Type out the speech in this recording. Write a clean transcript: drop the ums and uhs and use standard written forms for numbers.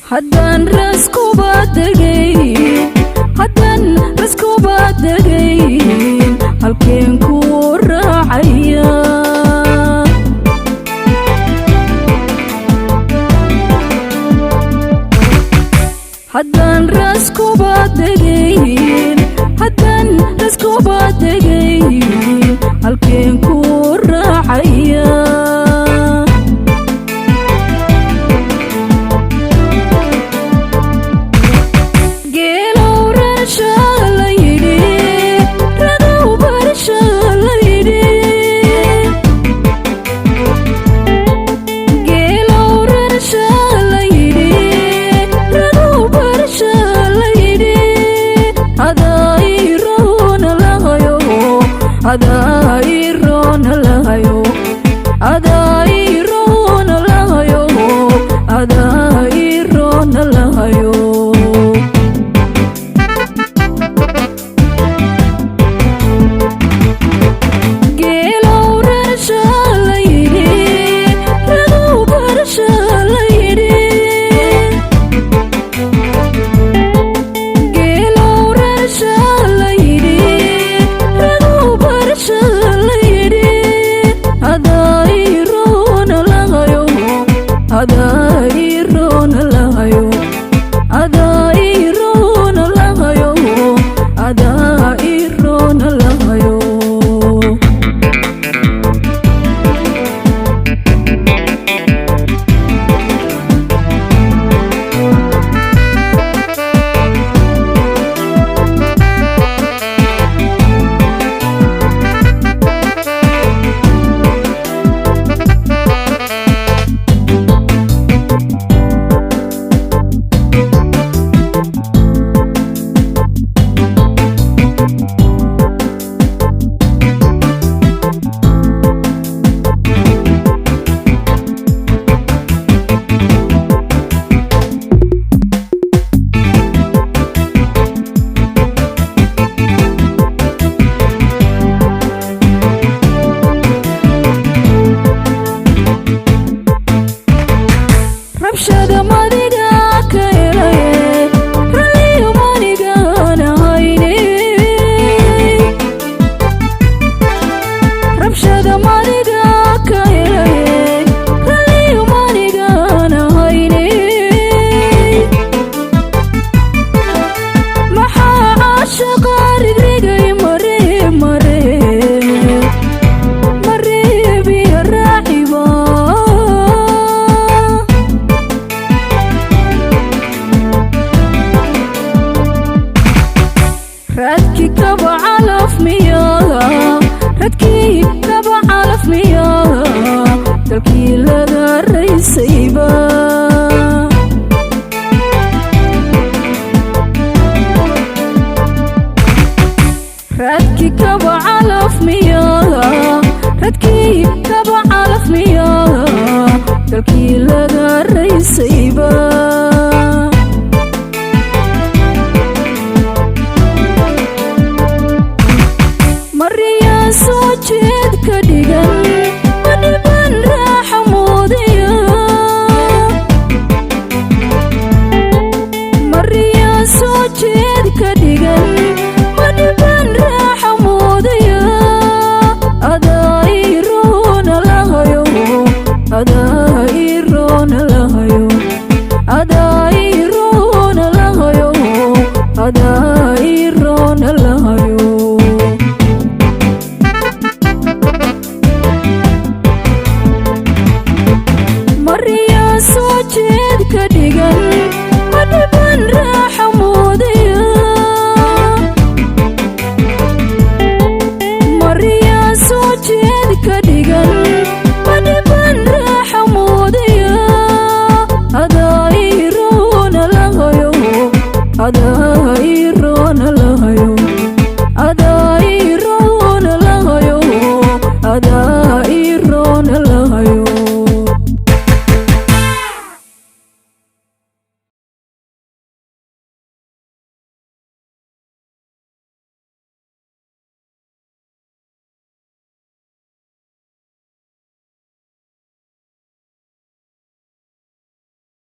Haddaan raskuba degayn, haddaan raskuba degayn, halkeen ku raacaya? Haddaan raskuba degayn, haddaan raskuba degayn, halkeen ku raacaya? Geelow raasha la yidhi, ragow barsha la yidhi. Geelow raasha la yidhi, ragow barsha la yidhi. Adaa'iroona lahayo, adaa'iroona lahayo, adaa'iroona lahayo, adaa'iroona lahayo. Geelow raasha la yidhi, ragow barsha la yidhi. Geelow raasha la yidhi, ragow barsha la yidhi. Adaa'iroona lahayo, adaa'iroona lahayo, adaa'iroona lahayo, adaa'iroona lahayo. Rabshada madiga ka helaye, ralliyo manigaana hayne. Rabshada madiga ka helaye, ralliyo manigaana hayne. Maxaa caashaqa rigrigay mare mare mareebiyo raaciba? Radkii kaba calaf miyaa, radkii kaba calaf miyaa, dalkii laga raysayba? Radkii kaba calaf miyaa, radkii